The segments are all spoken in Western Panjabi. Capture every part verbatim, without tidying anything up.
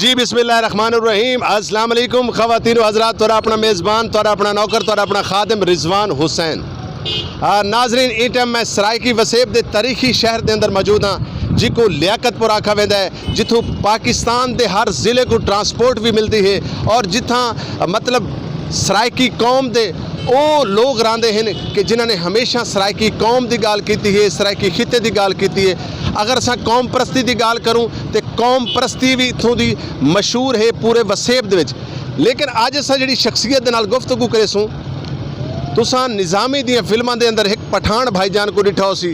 جی، بسم اللہ الرحمن الرحیم۔ السلام علیکم خواتین و حضرات، تہاڈا اپنا میزبان، تہاڈا اپنا نوکر، تہاڈا اپنا خادم رضوان حسین۔ آ، ناظرین، اس ٹائم میں سرائیکی وسیب دے تاریخی شہر دے اندر موجود ہاں، جس کو لیاقت پور آکھا ویندا ہے، جتھوں پاکستان دے ہر ضلع کو ٹرانسپورٹ بھی ملدی ہے، اور جتھاں، مطلب، سرائیکی قوم دے او لوگ راندے ہن کہ جنہاں نے ہمیشہ سرائیکی قوم دی گال کیتی ہے، سرائیکی خطے دی گال کیتی ہے۔ اگر اساں قوم پرستی دی گال کروں تے قوم پرستی بھی اتھوں دی مشہور ہے پورے وسیب دے وچ۔ لیکن اج اساں جڑی شخصیت دے نال گفتگو کرے سوں، تساں نظامی دیاں فلماں دے اندر ایک پٹھان بھائی جان کو ڈٹھا ہو سی،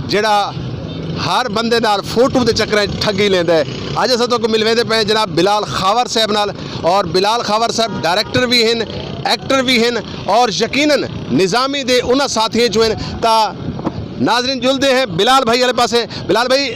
جڑا ہر بندے نال فوٹو دے چکراں وچ ٹھگی لیندا ہے۔ اج اساں تہاکوں ملویندے پئے ہیں جناب بلال خاور صاحب نال، اور بلال خاور صاحب ڈائریکٹر بھی ہن، ایکٹر بھی ہن، اور یقیناً نظامی دے انہاں ساتھیاں چوں ہن۔ تاں ناظرین، جلدے ہیں بلال بھائی والے پاسے۔ بلال بھائی،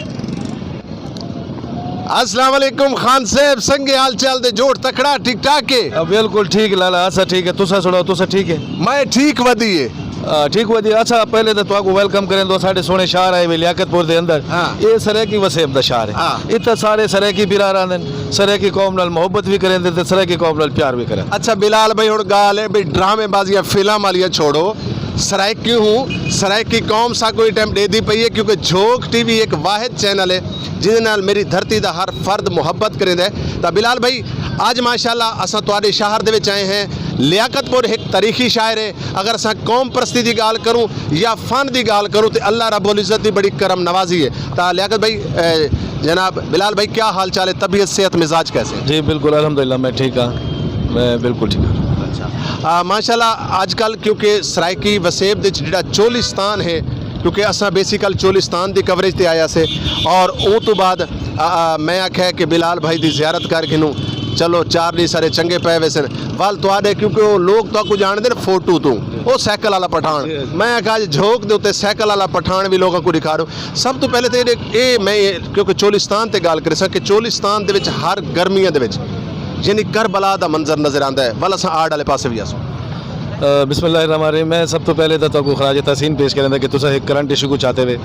السلام علیکم خان صاحب، سنگے حال چال دے جوڑ تکڑا، ٹھیک ٹھاک ہے؟ آ، بالکل ٹھیک لالا، اسا ٹھیک ہے، تسا سناؤ، تسا ٹھیک ہے؟ میں ٹھیک ودی ہے۔ آ، ٹھیک ودی ہے۔ اچھا، پہلے تو تہاکوں ویلکم کریں دو، ساڈے سونے شہر آئے وے لیاقت پور دے اندر۔ ہاں۔ اے سرائیکی وسیب دا شہر ہے۔ ہاں۔ اتھا سارے سرائیکی بھرا رہندے نے، سرائیکی قوم نال محبت بھی کریں دے تے سرائیکی قوم نال پیار بھی کریں۔ اچھا بلال بھائی، ہن گال ہے بھئی، ڈرامے بازیاں فلم والیاں چھوڑو، سرائیکی ہوں، سرائیکی قوم سا کوئی ٹائم دے دی پئی ہے، کیونکہ جھوک ٹی وی ایک واحد چینل ہے جس نال میری دھرتی دا ہر فرد محبت کریندا ہے۔ تا بلال بھائی، اج ماشاءاللہ اساں تہاڈے شہر دے وچ آئے ہیں۔ لیاقت پور ایک تاریخی شاعر ہے۔ اگر اساں قوم پرستی دی گال کروں یا فن دی گال کروں تے اللہ رب العزت دی بڑی کرم نوازی ہے۔ تا لیاقت بھائی، اے، جناب بلال بھائی، کیا حال چال ہے؟ طبیعت، صحت، مزاج کیسے ہیں؟ جی بالکل، الحمدللہ میں ٹھیک ہاں، میں بالکل ٹھیک ہاں۔ آ، ماشاءاللہ، اج کل کیونکہ سرائیکی وسیب دے وچ جڑا چولستان ہے، کیونکہ اساں بیسیکل چولستان دی کوریج تے آیا سے، اور او تو بعد، آ، آ، میں آکھیا کہ بلال بھائی دی زیارت کر گھنوں، چلو چار نہیں سارے چنگے پے ویسن۔ ول تواڈے، کیونکہ او لوگ تہاکوں جاندے نے فوٹو توں، او سائیکل والا پٹھان۔ میں آکھیا اج جھوک دے اُتے سائیکل والا پٹھان وی لوگاں کو دکھا رہا ہوں۔ سب تو پہلے تے اے، اے میں اے، کیونکہ چولستان تے گل کرے ساں کہ چولستان دے وچ ہر گرمیاں دے وچ یعنی کربلا دا منظر نظر آندا ہے، ول اساں آڑ والے پاسے وی آسوں۔ آ، بسم اللہ الرحمن الرحیم۔ میں سب تو پہلے تاں تہاکوں خراج تحسین پیش کریندا کہ تساں ایک کرنٹ ایشو کو چاہتے وے۔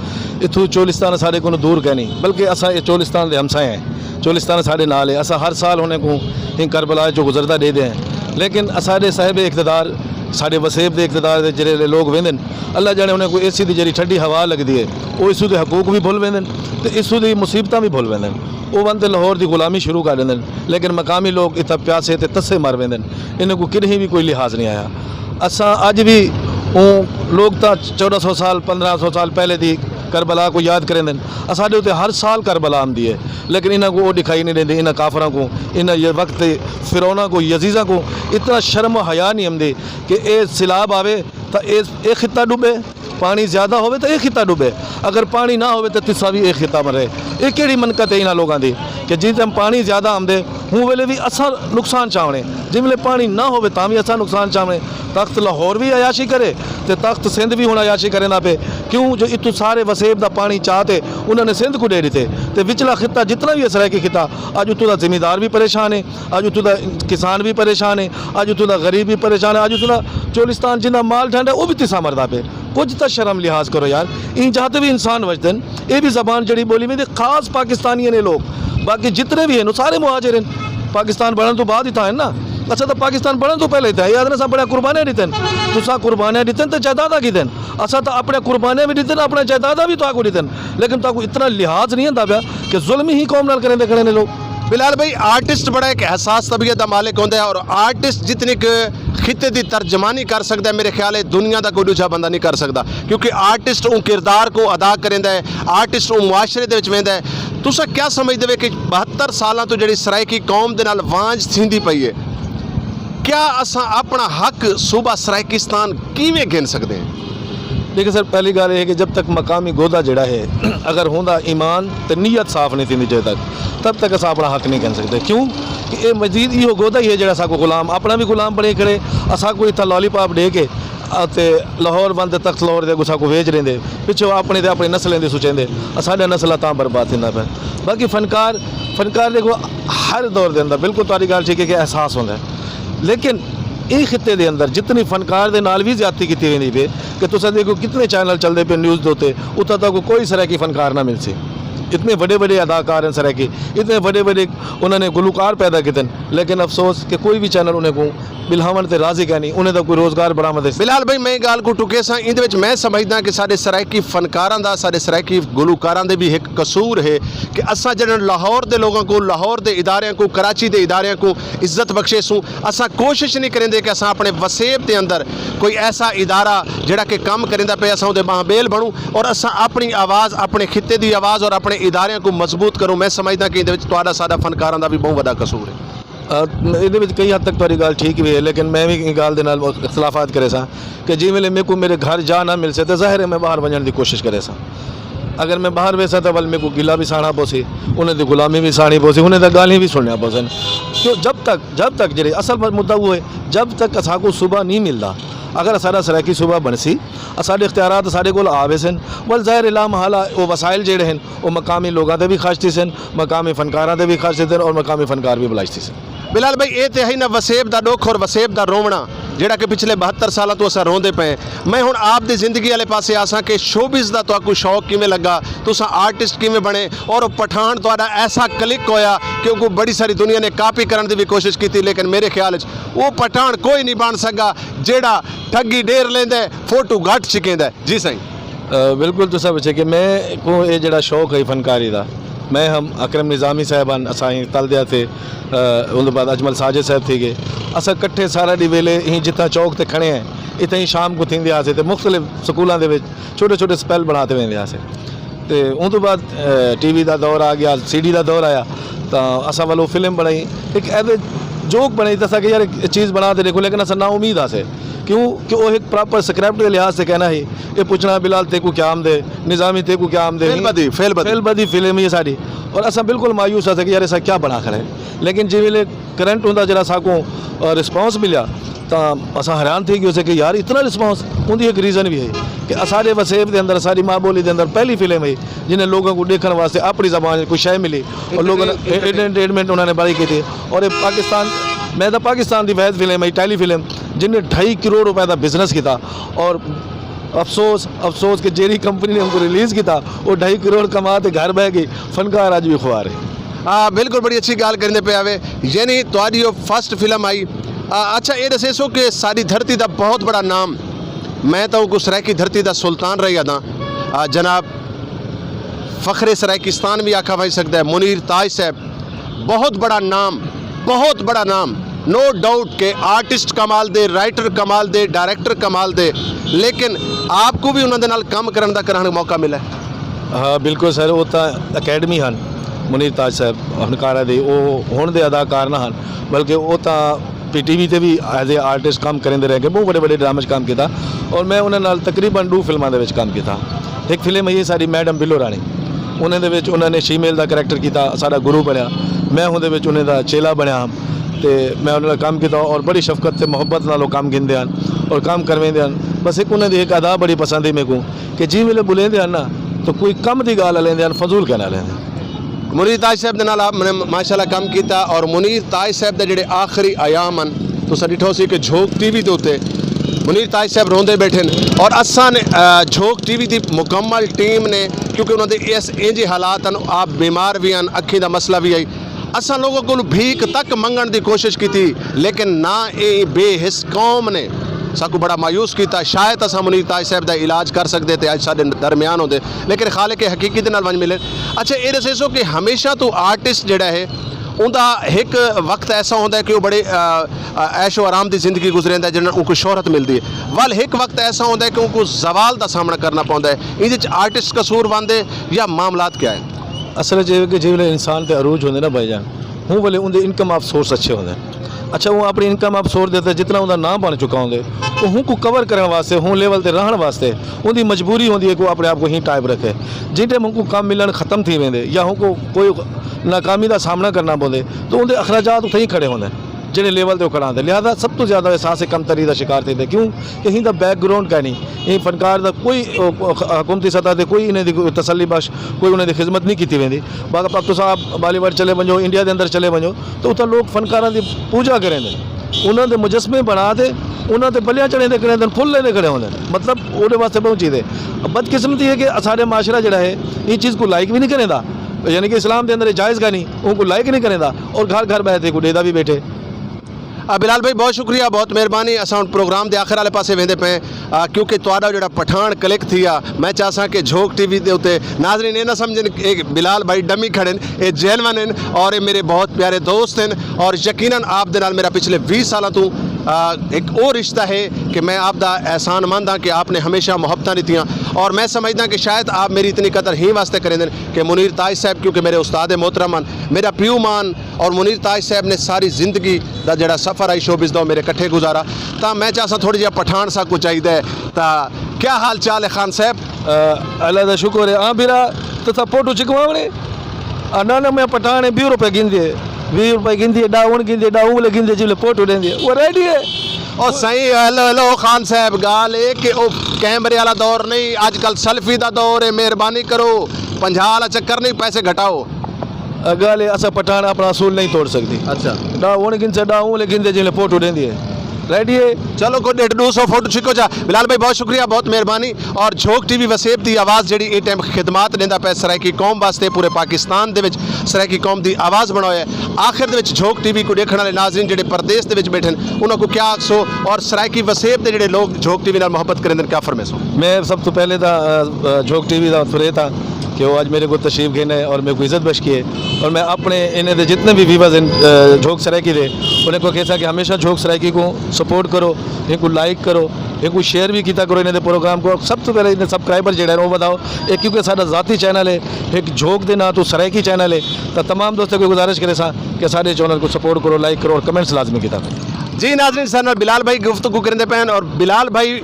اتھوں چولستان ساڈے کولوں دور کائنی، بلکہ اساں اے چولستان دے ہمسائے ہیں۔ چولستان ساڈے نال ہے۔ اساں ہر سال انہیں کو ان کربلا چوں گزردا دے دے ہیں۔ لیکن ساڈے صاحب اقتدار، ساڈے وسیب دے اقتدار دے جڑے لوگ ویندے نے، اللہ جانے انہیں کو اے سی دی جڑی ٹھڈی ہوا لگدی ہے، او اس دے حقوق بھی بھول ویندے نے تے اس دی مصیبتاں بھی بھول ویندے نے۔ او ون تے لاہور دی غلامی شروع کر دیندے نے، لیکن مقامی لوگ اتھا پیاسے تے تسے مر ویندے نے۔ انہاں کو کدہیں بھی کوئی لحاظ نہیں آیا۔ اساں اج بھی، او لوگ تاں چودہ سو سال، پندرہ سو سال پہلے دی کربلا کو یاد کریندے نے۔ اساڈے اتے ہر سال کربلا آندی ہے، لیکن انہاں کو او دکھائی نہیں دیندے، انہاں کافراں کو، انہاں یہ وقت فرعوناں کو، یزیزاں کو اتنا شرم و حیا نہیں آندی کہ اے سیلاب آوے تاں اے، اے خطہ ڈوبے، پانی زیادہ ہوئے تاں اے خطہ ڈوبے، اگر پانی نہ ہوئے تاں تسا بھی اے خطہ مرے۔ اے کیڑی منقت ہے انہاں لوگاں دی کہ جس ٹائم پانی زیادہ آمدے، ہوں ویلے بھی اساں نقصان چاونے، جس ویلے پانی نہ ہوئے تاں بھی اساں نقصان چاونے۔ تخت لاہور بھی عیاشی کرے تے تخت سندھ بھی ہن عیاشی کریندا پے، کیوں جو اتوں سارے وسیب دا پانی چا تے انہاں نے سندھ کو دے دتے۔ تے وچلا خطہ جتنا بھی ہے سرائیکی خطہ، اج اتوں دا زمیندار بھی پریشان ہے، اج اتوں دا کسان بھی پریشان ہے، اج اتوں دا غریب بھی پریشان ہے، اج اتوں دا چولستان جنہاں مال ٹھنڈ ہے، وہ بھی تسا مردا پے۔ کچھ تاں شرم لحاظ کرو یار، این جاتے بھی انسان وجدن۔ اے بھی زبان جڑی بولی میں خاص پاکستانی نے لوگ، باقی جتنے بھی ہیں، وہ سارے مہاجر ہیں۔ پاکستان بنن تو بعد ہی تھا ہے نا۔ اچھا، تو پاکستان بنن تو پہلے ہی تھا، یہ آدھے سا بڑا قربانیاں دیتے ہیں۔ تسا قربانیاں دیتے ہیں تو جائیداداں کی دین۔ اسا تو اپنے قربانیاں بھی دیتے ہیں، اپنا جائیداداں بھی تو کو دیتے ہیں۔ لیکن تو کو اتنا لحاظ نہیں ہندا پیا کہ ظلم ہی قوم نال کریں دے کھڑے نے لوگ۔ بلال بھائی، آرٹسٹ بڑا ایک حساس طبیعت دا مالک ہوندا ہے، اور آرٹسٹ جتنی کہ خطے دی ترجمانی کر سکدا ہے، میرے خیال ہے دنیا دا کوئی دوجا بندہ نہیں کر سکدا، کیونکہ آرٹسٹ اون کردار کو ادا کریندا ہے، آرٹسٹ اون معاشرے دے وچ ویندا ہے۔ تساں کیا سمجھدے وے کہ بہتر سالاں تو جڑی سرائیکی قوم دے نال وانج تھیندی پئی ہے، کیا اساں اپنا حق صوبہ سرائیکستان کیویں گھن سکدے ہیں؟ دیکھیں سر، پہلی گل یہ ہے کہ جب تک مقامی گودا جڑا ہے، اگر ہوندا ایمان تے نیت صاف نہیں تھیندی جے تک، تب تک اساں اپنا حق نہیں گھن سکدے۔ کیوں کہ اے مزید ایہو گودا ہی ہے جڑا ساکو غلام، اپنا بھی غلام بنے کھڑے، اساں کو اتھا لالی پاپ دے کے اتے لاہور بند تخت لاہور دے گسا کو ویچ رہندے، پچھو اپنے تے اپنی نسلیں دے سوچیندے، اساڈا نسل تاں برباد تھیندا پیا۔ باقی فنکار، فنکار دیکھو، ہر دور دے اندر بالکل تہاڈی گل ٹھیک ہے کہ احساس ہوندا ہے، لیکن ایں خطے دے اندر جتنی فنکار دے نال وی زیادتی کیتی ویندی پئی کہ تساں دیکھو کتنے چینل چلدے پے نیوز دے اتے، اتھاں تک کوئی سرائیکی فنکار نہ مل سی۔ اتنے وڈے وڈے اداکار ہیں سرائیکی، اتنے وڈے وڈے انہوں نے گلوکار پیدا کیتے ہیں، لیکن افسوس کہ کوئی بھی چینل انہیں کو بلہاون تے راضی کہنی، انہیں دا کوئی روزگار برآمد ہے۔ بلال بھائی، میں گل کو ٹکے ساں، ایندے وچ میں سمجھدا کہ ساڈے سرائیکی فنکاراں دا، ساڈے سرائیکی گلوکاراں دے بھی ایک قصور ہے کہ اساں جنہاں لاہور دے لوگاں کو، لاہور دے اداریاں کو، کراچی دے اداریاں کو عزت بخشے سوں، اساں کوشش نہیں کریندے کہ اساں اپنے وسیب دے اندر کوئی ایسا ادارہ جڑا کہ کم کریندا پے، اساں اودے باہبیل بنوں اور اساں اپنی آواز، اپنے خطے دی آواز اور اپنے اداریاں کو مضبوط کروں۔ میں سمجھدا کہ ایندے وچ تہاڈا ساڈا فنکاراں دا بھی بہت وڈا قصور ہے۔ اے، ایندے وچ کئی حد تک تہاڈی گل ٹھیک وی ہے، لیکن میں وی ایں گل دے نال اختلافات کرے ساں کہ جی ویلے میرے کو میرے گھر جا نہ مل سے تے ظاہر ہے میں باہر ونجن دی کوشش کرے ساں۔ اگر میں باہر ویسا تاں ول میرے کو گلا وی سانا پوسی، انہاں دی غلامی وی سانی پوسی، انہاں دا گالیاں وی سننیاں پوسن۔ کیوں جب تک، جب تک جڑے اصل مدعا وہ ہے، جب تک اساں کو صوبہ نہیں ملدا، اگر ساڈا سرائیکی صوبہ بنسی، ساڈے اختیارات ساڈے کول آ ویسن، ول ظاہر ہے لا محالہ وہ وسائل جڑے ہیں، وہ مقامی لوگاں تے بھی خرچ تھی سن، مقامی فنکاراں تے بھی خرچ تھی سن اور مقامی فنکار بھی بلاش تھی سن۔ بلال بھائی، اے تے ہے نا وسیب دا ڈکھ اور وسیب دا رونا، جڑا کہ پچھلے بہتر سالاں تو اساں روندے پئے ہیں۔ میں ہن آپ دی زندگی والے پاسے آساں کہ شوبز دا تہاکوں شوق کیویں لگا، تساں آرٹسٹ کیویں بنے، اور او پٹھان تہاڈا ایسا کلک ہویا کہ اوکوں بڑی ساری دنیا نے کاپی کرن دی بھی کوشش کیتی، لیکن میرے خیال وچ او پٹھان کوئی نہیں بن سکا جیڑا ٹھگی ڈیر لیندا ہے، فوٹو گھٹ چھکیندا ہے۔ جی سائیں۔ اے، بالکل تساں پچھے کہ میں کو اے جڑا شوق ہے فنکاری دا، میں ہم اکرم نظامی صاحب ہن، اساں ہی تل دیا تھے، اے، ان بعد اجمل ساجد صاحب تھی گئے، اساں کٹھے سارا دی ویلے ہی جتنا چوک تے کھڑے ہیں، اتنا ہی شام کو تھیندے آسے تے مختلف سکولاں دے وچ چھوٹے چھوٹے سپیل بناتے ویندے آسے۔ تے ان تو بعد، اے، ٹی وی دا دور آ گیا، سی ڈی دا دور آیا، تاں اساں والوں فلم بنائی۔ ایک ایز اے جوک بنائی، تسا کہ یار ایک چیز بنا تے دیکھو، لیکن اساں نا امید آسے۔ کیوں کہ وہ ایک پراپر سکرپٹ کے لحاظ سے کہنا ہے، یہ پوچھنا بلال تے کو کیا آمدے، نظامی تے کو کیا آمدے فیل ہی؟ بدی، فیل بدی۔ فیل بدی فلم ہی ساری۔ اور اساں بالکل مایوس آسے کہ یار ایسا کیا بنا کھڑے۔ لیکن جی ویلے کرنٹ ہوندا جڑا ساکوں، آ، رسپانس ملیا، تاں اساں حیران تھی گئے اسے کہ یار اتنا رسپانس، ان دی ایک ریزن بھی ہے کہ اساڈے وسیب دے اندر، ساری ماں بولی دے اندر پہلی فلم ہے جنہیں لوگوں کو دیکھن واسطے اپنی زبان وچ کوئی شے ملی اور لوگوں نے انٹرٹینمنٹ انہوں نے بڑی کی تھی۔ اور یہ پاکستان، میں تو پاکستان دی واحد فلم ہے، ٹیلی فلم، جن نے ڈھائی کروڑ روپے دا بزنس کیتا۔ اور افسوس، افسوس کہ جیڑی کمپنی نے ان کو ریلیز کیتا، وہ ڈھائی کروڑ کما تے گھر بہ گئی، فنکار اج بھی خوار ہے۔ آ، بالکل بڑی اچھی گل کرنے پہ آوے، یعنی تہاڈی او فرسٹ فلم آئی۔ آ، اچھا، یہ دسے سو کہ ساری دھرتی دا بہت بڑا نام، میں تو کو سرائیکی دھرتی دا سلطان رہی آدھا، آ، جناب فخر سرائیکستان بھی آکھا بھائی سکدا ہے، منیر تاج صاحب، بہت بڑا نام، بہت بڑا نام، نو ڈاؤٹ کہ آرٹسٹ کمال دے، رائٹر کمال دے، ڈائریکٹر کمال دے، لیکن آپ کو بھی انہاں دے نال کم کرن دا کرن موقع ملا ہے۔ ہاں، بالکل سر، وہ تاں اکیڈمی ہن، منیر تاج صاحب فنکارہ دے، وہ ہن دے اداکار نہ ہن، بلکہ وہ تاں پی ٹی وی تے بھی ایز اے آرٹسٹ کام کریندے رہ گئے، بہت بڑے بڑے ڈرامے 'چ کام کیتا۔ اور میں انہاں نال تقریباً دو فلماں دے وچ کام کیتا۔ ایک فلم ہے ساری میڈم بلو رانی، انہاں دے وچ انہاں نے شیمیل دا کریکٹر کیتا، سارا گرو بنیا۔ میں اون دے وچ انہاں دا چیلا بنیا ہاں۔ تے میں انہاں نال کام کیتا اور بڑی شفقت تے محبت نال او کام گھندے ہن اور کام کرویندے ہن۔ بس ایک انہاں دی ایک ادا بڑی پسند ہے میکوں کہ جی ویلے بلیندے ہن نا، تو کوئی کم دی گال لیندے ہن، فضول کہنا لیندے ہن۔ منیر تاج صاحب دے نال آپ نے ماشاءاللہ کم کیتا، اور منیر تاج صاحب دے جڑے آخری ایام ہن، تساں ڈٹھو سی کہ جھوک ٹی وی دے اُتے منیر تاج صاحب روندے بیٹھے نے، اور اساں نے، آ، جھوک ٹی وی دی مکمل ٹیم نے، کیونکہ انہاں دے اس انجے حالات ہن، آپ بیمار بھی ہن، اکھیں دا مسئلہ بھی ہے، اساں لوگوں کو بھیک تک منگن دی کوشش کیتی، لیکن نہ اے بے حس قوم نے ساکو بڑا مایوس کیتا۔ شاید اساں منیر تاج صاحب دا علاج کر سکدے تے اج ساڈے درمیان ہوندے، لیکن خالق حقیقی دے نال ونج ملے۔ اچھا، اے دسے سو کہ ہمیشہ تو آرٹسٹ جڑا ہے، اوندا ایک وقت ایسا ہوندا ہے کہ وہ بڑے، آ، آ، عیش و آرام دی زندگی گزریندا ہے، جنہاں اونکو شہرت ملدی ہے۔ ول ایک وقت ایسا ہوندا ہے کہ اونکو زوال دا سامنا کرنا پوندا ہے۔ ایندے وچ آرٹسٹ قصور وند ہے یا معاملات کیا ہے؟ اصل وچ یہ کہ جس ویلے انسان تے عروج ہوندے نا بھائی جان، ہوں ویلے اوندے انکم آف سورس اچھے ہوندے ہیں۔ اچھا، وہ اپنی انکم آف سورس دے تے جتنا اوندا نام بن چکا ہوندے، وہ ہوں کو کور کرن واسطے، ہوں لیول تے رہن واسطے اوندی مجبوری ہوندی ہے کہ وہ اپنے آپ کو ہی ٹائپ رکھے۔ جن ٹائم ہوں کو کام ملن ختم تھی ویندے یا ہوں کو کوئی ناکامی دا سامنا کرنا پوندے، تو اوندے اخراجات اتھے ہی کھڑے ہوندے ہیں۔ جڑے لیول تے وہ کھڑا ہوندے، لہذا سب تو زیادہ احساس کمتری دا شکار تھے کیوں؟ کہ ہی دا بیک گراؤنڈ کا نہیں، یہ فنکار دا کوئی، او، حکومتی سطح تے کوئی انہیں دی کوئی تسلی بخش، کوئی انہیں دی خدمت نہیں کیتی ویندی۔ باقی اب تساں آپ بالی ووڈ چلے ونجو، انڈیا دے اندر چلے ونجو، تو اتھاں لوگ فنکاراں دی پوجا کریں دے، انہاں دے مجسمے بنا دے، انہاں دے بلیاں چڑھیں دے کریں دے، پھل لیندے کھڑے ہوندے۔ مطلب، اوہدے واسطے بہت چیز ہے۔ بدقسمتی ہے کہ سارے معاشرہ جڑا ہے، یہ چیز کو لائک بھی نہیں کریں دا، یعنی کہ اسلام دے اندر یہ جائز کا نہیں، ان کو لائک نہیں کریں دا، اور گھر گھر بیٹھے کو ڈیدا بھی بیٹھے۔ آ، بلال بھائی، بہت شکریہ، بہت مہربانی۔ اساں ہن پروگرام دے آخر والے پاسے ویندے پئے آں، آ، کیونکہ تہاڈا جڑا پٹھان کلک تھی آ، میں چاہساں کہ جھوک ٹی وی دے اُتے ناظرین اے نہ سمجھن کہ اے بلال بھائی ڈمی کھڑن، اے جینون ہن اور اے میرے بہت پیارے دوست ہن، اور یقیناً آپ دے نال میرا پچھلے ویہہ سالاں توں، آ، ایک او رشتہ ہے کہ میں آپ دا احسان مند ہاں کہ آپ نے ہمیشہ محبتاں دتیاں، اور میں سمجھدا کہ شاید آپ میری اتنی قدر ہی واسطے کریندن کہ منیر تاج صاحب، کیونکہ میرے استاد محترم ہن، میرا پیو مان، اور منیر تاج صاحب نے ساری زندگی دا جڑا سفر آئی شوبز دا، او میرے کٹھے گزارا۔ تاں میں چاہساں تھوڑی جہی پٹھان سا کو چاہیدا ہے۔ تاں کیا حال چال ہے خان صاحب؟ آ، اللہ دا شکر ہے۔ ہاں بیرا، تسا فوٹو چکواونے؟ آ، نہ، نہ، میں پٹھان ہے، بیس روپے گندے، بیس روپے گندے، ڈا ہن گندے، ڈا اونگلے گندے، جلے فوٹو لیندے، وہ ریڈی ہے۔ او صحیح، ہیلو، ہیلو، خان صاحب، گال اے کہ او کیمرے والا دور نہیں، اج کل سیلفی دا دور ہے، مہربانی کرو، پنجاہ والا چکر نہیں، پیسے گھٹاؤ۔ گل اے، اساں پٹھان اپنا اصول نہیں توڑ سکدی۔ اچھا۔ ڈا ہن گھن سے، ڈا اوں لے گھن دے جلے فوٹو ڈیندی ہے۔ ریڈی ہے؟ چلو، کوئی ڈیڑھ دو سو فوٹو چھکو جا۔ بلال بھائی، بہت شکریہ، بہت مہربانی۔ اور جھوک ٹی وی وسیب دی آواز جڑی اے ٹائم خدمات دیندا پیا سرائیکی قوم واسطے، پورے پاکستان دے وچ سرائیکی قوم دی آواز بنا ہویا ہے۔ آخر دے وچ جھوک ٹی وی کو دیکھن والے ناظرین جڑے پردیس دے وچ بیٹھے ہیں، انہاں کو کیا آکھسو؟ اور سرائیکی وسیب دے جڑے لوگ جھوک ٹی وی نال محبت کرندے ہیں، کیا فرمیسو؟ میں سب تو پہلے تاں، آ، آ، جھوک ٹی وی دا ترے تاں کہ وہ اج میرے کو تشریف گھن ہے اور میرے کو عزت بخش کی ہے۔ اور میں اپنے انہیں دے جتنے بھی ویورز ہیں، آ، جھوک سرائیکی دے، انہیں کو کہتا کہ ہمیشہ جھوک سرائیکی کو سپورٹ کرو، ان کو لائک کرو، ان کو شیئر بھی کیتا کرو انہیں دے پروگرام کو۔ سب تو پہلے انہیں سبسکرائبر جڑا ہے وہ بتاؤ، ایک کیونکہ ساڈا ذاتی چینل ہے، ایک جھوک دے نام تو سرائیکی چینل ہے، تو تمام دوستوں کو گزارش کرے سا کہ ساڈے چینل کو سپورٹ کرو، لائک کرو اور کمنٹس لازمی کیتا کرو۔ جی ناظرین، سارے نال بلال بھائی گفتگو کرندے پئے ہن اور بلال بھائی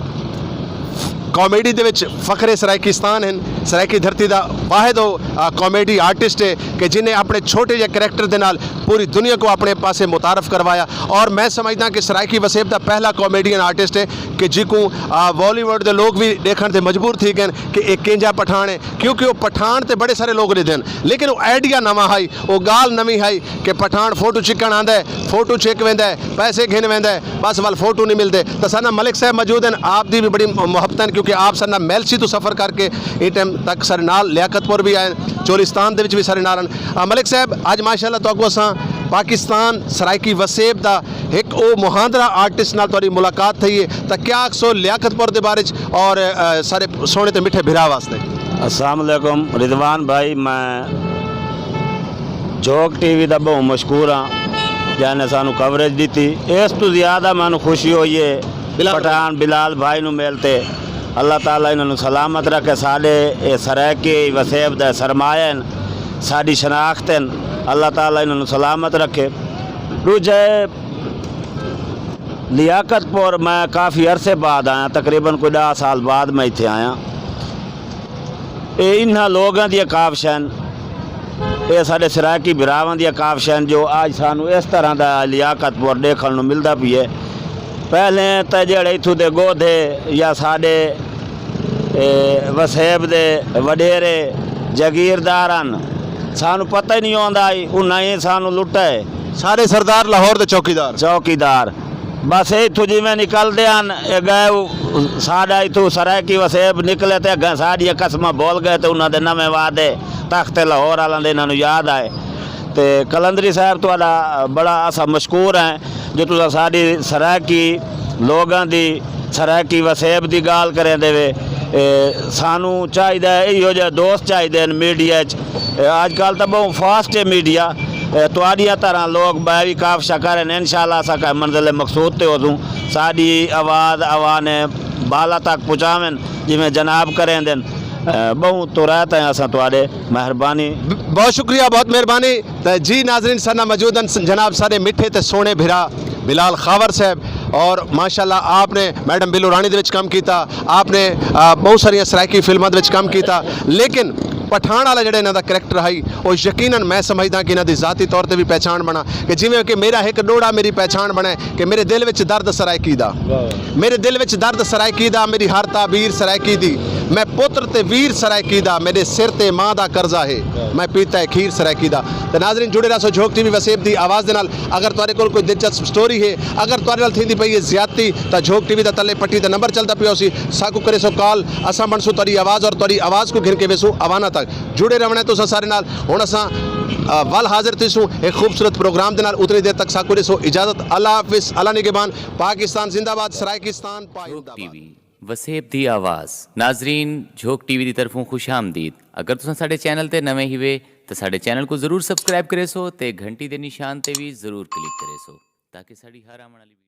کامیڈی دے وچ فخر سرائیکستان ہن، سرائیکی دھرتی دا واحد او، آ، کامیڈی آرٹسٹ ہے کہ جن نے اپنے چھوٹے جے کریکٹر دے نال پوری دنیا کو اپنے پاسے متعارف کروایا۔ اور میں سمجھدا کہ سرائیکی وسیب دا پہلا کامیڈین آرٹسٹ ہے کہ جی کو، آ، بالی ووڈ دے لوگ بھی دیکھن تے مجبور تھی گئے کہ ایک کینجا پٹھان ہے، کیونکہ وہ پٹھان تے بڑے سارے لوگ دے دین، لیکن وہ آئیڈیا نواں ہائی، وہ گال نویں ہائی کہ پٹھان فوٹو چکن آندا ہے، فوٹو چک ویندا ہے، پیسے گھن ویندا ہے، بس ول فوٹو نہیں ملدے۔ تے ساڈے نال ملک صاحب موجود ہیں، آپ دی بھی بڑی محبت ہے کیونکہ آپ ساڈے نال میلسی تو سفر کر کے اے ٹائم تک ساڈے نال لیاقت پور بھی آئے، چولستان دے وچ بھی ساڈے نال ہیں۔ آ، ملک صاحب، اج ماشاءاللہ تہاکوں اساں پاکستان سرائیکی وسیب دا ایک او مہاندرا آرٹسٹ نال تہاڈی ملاقات تھئی ہے، تے کیا آکھسو لیاقت پور دے بارے چ اور، آ، سارے سوہنے تے میٹھے بھرا واسطے؟ السلام علیکم رضوان بھائی، میں جھوک ٹی وی دا بہت مشکور ہاں جن نے سانو کوریج دتی۔ اس تو زیادہ مینوں خوشی ہوئی ہے بلال پٹھان بلال بھائی نو مل تے۔ اللہ تعالیٰ انہاں نو سلامت رکھے۔ ساڈے اے سرائیکی وسیب دا سرمایہ ہن، ساڈی شناخت ہن۔ اللہ تعالیٰ انہاں نو سلامت رکھے۔ دوجے لیاقت پور میں کافی عرصے بعد آیا، تقریباً کوئی دہ سال بعد میں اتھے آیا۔ اے انہاں لوگاں دیاں کاوشاں ہن، اے ساڈے سرائیکی بھراواں دیاں کاوشاں ہن جو اج سانوں اس طرح دا لیاقت پور ڈیکھن نوں ملدا پیا ہے۔ پہلے تے جڑے اتھوں دے گودھے یا ساڈے، اے، وسیب دے وڈیرے جاگیردار ہن، سانوں پتہ ہی نہیں ہوندا ہی، انہاں ہی سانوں لٹا ہے۔ سارے سردار لاہور دے چوکیدار۔ چوکیدار۔ بس اتھوں جویں نکلدے ہن، اے گئے او، ساڈا اتھوں سرائیکی وسیب نکلے تے اگاں ساڈیاں قسماں بھول گئے تے انہاں دے نویں وعدے تخت لاہور والاں دے انہاں نوں یاد آئے۔ تے قلندری صاحب تہاڈا بڑا اساں مشکور ہیں جو تساں ساڈی سرائیکی لوگاں دی سرائیکی وسیب دی گال کریں دے وے۔ اے، سانوں چاہیدا ہے، ایہو جہے دوست چاہیدے ہن میڈیا اچ۔ اے، اج کل تاں بہوں فاسٹ ہے میڈیا۔ اے، تہاڈیاں طرح لوگ بہ وی کافشاں کرن، انشاءاللہ اساں کہیں منزل مقصود تے ہوسوں۔ ساڈی آواز عوام نے بالا تک پہنچاون، جویں جناب کریں دن۔ اے، بہوں تو رہتا ہیں اساں تہاڈے۔ مہربانی۔ ب-، بہت شکریہ، بہت مہربانی۔ تے جی ناظرین، ساڈے نال موجود ہیں جناب سارے میٹھے تے سوہنے بھرا بلال خاور صاحب، اور ماشاءاللہ آپ نے میڈم بلو رانی دے وچ کم کیتا، آپ نے، آ، بہت ساریاں سرائیکی فلماں دے وچ کم کیتا، لیکن پٹھان والا جڑا انہاں دا کریکٹر ہائی، او یقیناً میں سمجھدا کہ انہاں دی ذاتی طور تے بھی پہچان بنا، کہ جویں کہ میرا ایک ڈوڑا میری پہچان بنا ہے کہ میرے دل وچ درد سرائیکی دا، میرے دل وچ درد سرائیکی دا، میری ہر تعبیر سرائیکی دی۔ میں پتر تے ویر سرائکی دا، میرے سر تے ماں دا قرضہ ہے۔ میں پیتا ہے کھیر سرائکی دا۔ تے ناظرین، جڑے رہسو جھوک ٹی وی وسیب دی آواز دے نال۔ اگر تہاڈے کول کوئی دلچسپ سٹوری ہے، اگر تہاڈے نال تھیندی پئی ہے زیادتی، تاں جھوک ٹی وی دا تلے پٹی تے نمبر چلدا پیا ہوسی، ساکو کرے سو کال، اساں بنسو تہاڈی آواز اور تہاڈی آواز کو گھن کے ویسو اواناں تک۔ جڑے رہنا ہے تساں سارے نال۔ ہن اساں، آ، ول حاضر تھیسوں ایک خوبصورت پروگرام دے نال۔ اتنی دیر تک ساکو دے سو اجازت۔ اللہ حافظ، اللہ نگہبان۔ پاکستان زندہ باد، سرائیکستان پائندہ باد۔ وسیب دی آواز۔ ناظرین، جھوک ٹی وی دی طرفوں خوش آمدید۔ اگر تساں ساڈے چینل تے نویں ہیوے، تے ساڈے چینل کو ضرور سبسکرائب کرے سو تے گھنٹی دے نشان تے وی ضرور کلک کرے سو، تاکہ ساڈی ہر آون والی